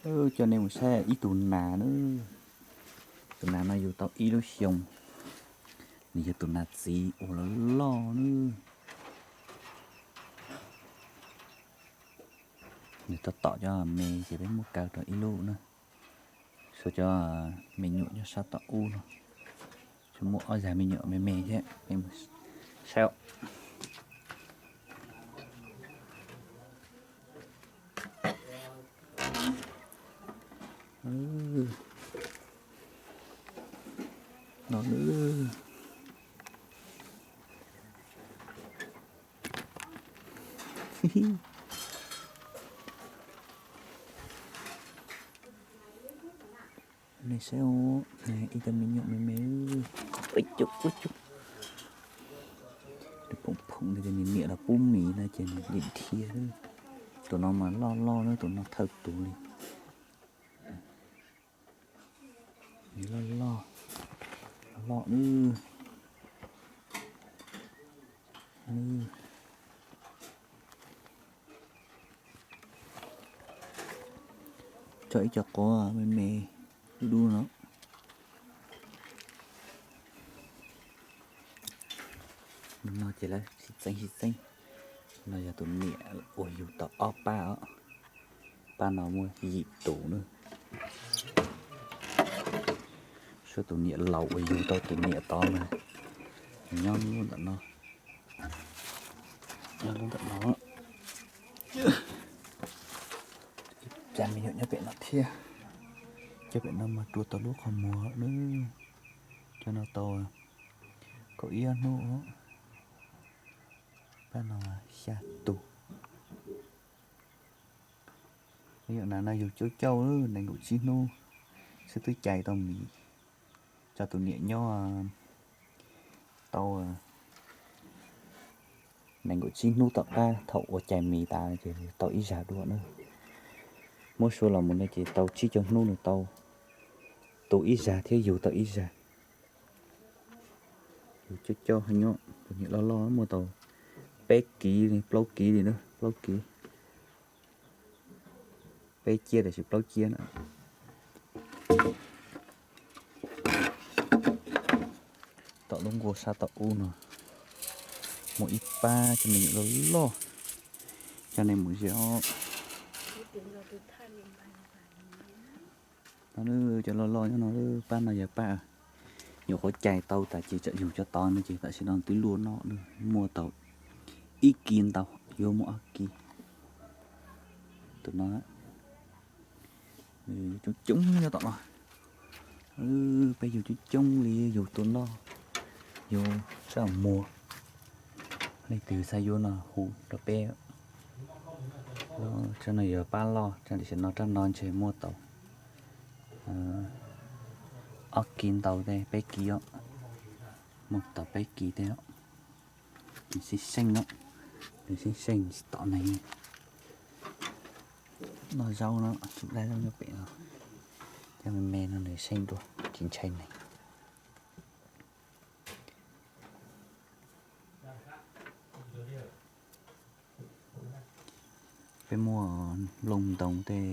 Coj nej mus saib ib tug nas na. Tus nas no yug tau ib lub xyoo, nws yog tus nas txiv uas loj loj na. Nws tab tom cov me ces peb muab kaw rau ib lub na. Sau cov me nyuam nyob sab tom ub no. Tsuas muaj ob zag me nyuam me me thiab, peb mus saib. No, nej saib, ib cov me nyuam me me, ua cug ua cug, nws phoom phoom li, nws niam los pub miv no ces nws dim dhia. Tus no mas loj loj na, tus no thawj tus li. Nws loj loj, loj loj. Tso ib co quav me me dub dub no. No ces lawv sib txeeb sib txeeb. No yog tus niam uas yug tau ob pab os. Pab no muaj yim tus na. Suab tus niam laus uas yug tau tus niam tod na, nws nyob lub ntawm no. Nyob lub ntawm no. Ib pab me nyuam nyob pem no thiab. Cov pem no mas rua tau lub qhov muag na. Cov no tau kaum ib ob hnub. Pab no xya tus. Me nyuam nas no yug coob coob, nees nkaum tsib hnub xwb twb cais tau miv. Tso tus niam nyob tau nees nkaum tsib hnub tom qab thaum uas cais miv tas ces tau ib zag dua na. Muab suav los mus no ces tau tsib caug hnub nws tau tu ib zag thiab yug tau ib zag. Yug coob coob nyob, tus niam loj loj muaj tau peb kiv li, plaub kiv li na, plaub kiv. Peb ciab tiam sis plaub ciab na. Tom lub nkuaj sab tom ub no muaj ib pab cov me nyuam loj loj, coj nej mus ze os. No cov loj loj nyob no, pab no yog pab nyuam qhuav cais tau tas ces tsam yug cov tod no ces tam sim no twb luaj no muaj tau ib kis ntau, yuav muaj ob kis. Tus no coob coob nyob tom no. Peb yug coob coob li, yug tus noj, yug sab muag. Leej twg xav yuav no hu rau peb. Rab no yog pab loj, tam sim no rab no ntshe muaj tau ob kis ntau tej, peb kis os. Muaj tau peb kis tej os. Nws seej seej os, nws seej seej tsis tom neeg. Noj zaub no, tsis dai zaub nyob pem no. Cov me me no nws seej dua, tsis ntshai neeg. Peb muaj nplooj ntoos tej,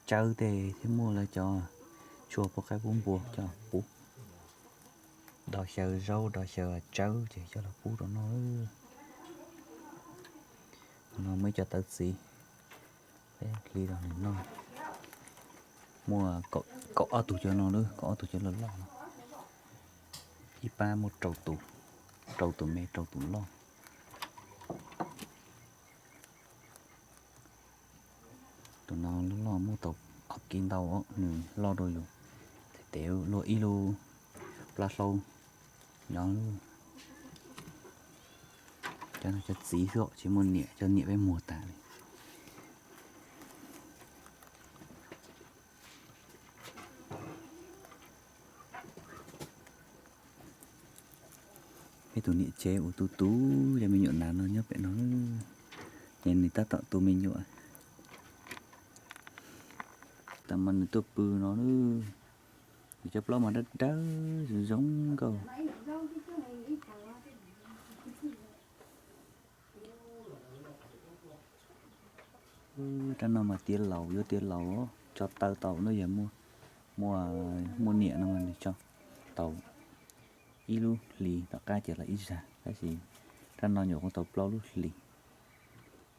tsawb tej thiab muaj lawv cov tshuaj pub qaib pub npua coj los pub. Dov xyaw zaub dov xyaw tsawb ces coj los pub rau noj. No muaj ib co tawv txiv, peb hliv rau nws noj. Muaj kaum ob tug cov no, kaum ob tug cov loj loj no. Ib pab muaj rau tus, rau tus me rau tus loj. Tus no loj loj muaj tau ob kis ntau, nws loj dua yus tes luaj ib lub plab hlaub nyob. Cov no cov txiv xwb tsis muaj niam, cov niam peb muag tas li. Peb tus niam tsev uas tu tu cov me nyuam nas no nyob pem no, ces nws tab tom tu me nyuam. Tam mas nws tuaj pw no, nws cov plaub mas dawb dawb zoo zoo nkauj. Rab no mas tiav laus, yuav tiav laus, tso taw tau no yog muaj, muaj niam no mas nws tso tau ib lub hlis tom qab ces los ib zag, tab sis rab no nyuam qhuav tau plaub lub hlis,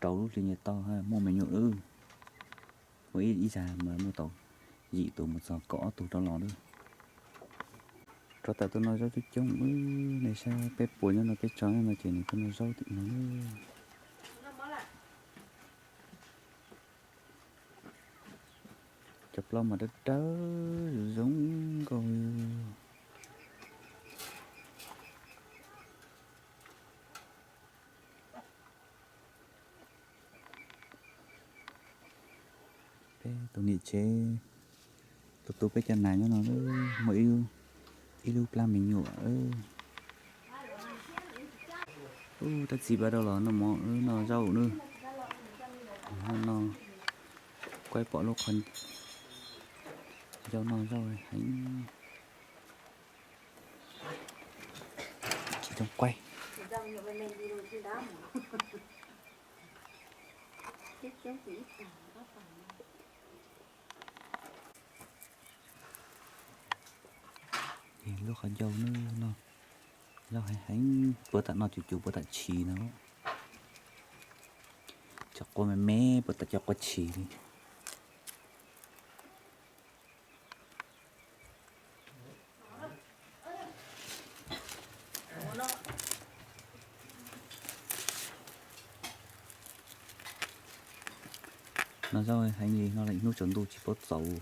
rau lub hlis nyuag tau muaj me nyuam wb. Muaj ib zag mas muaj tau yim tus mus txog kaum ob tug rov los lawm. Rov tawm tuaj noj zaub coob coob wb, nej saib peb puas nyob no peb tso nyob no ces nws tuaj noj zaub tim no. Cov plaub mas dawb dawb zoo zoo nkauj. Peb tus niam tsev, tus tu peb cov nas nyob no, muaj ib lub plab me nyuam. Ub, tab txiv pab rau los noj mov noj zaub nawb. No kuaib pom lub qhov ncauj noj zaub heev. Tsis zoo kuaib. Lub qhov ncauj no, zaub heev heev, puag tam no cuj cuj puag tam tshis no. Cov qua me me puag tam cov qua tshis li. Noj zaub heev li no lawm, ib hnub tsaus ntuj tsis paub txaus.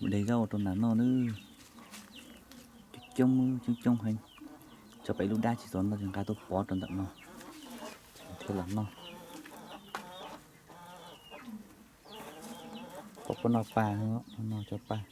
Mus de zaub rau nas noj nawb. Coob coob coob coob heev. Tso pem lub dab tsis txaus noj ces nqa tuaj pov rau ntawm no thiaj los noj. Pom puab noj paj, noj cov paj.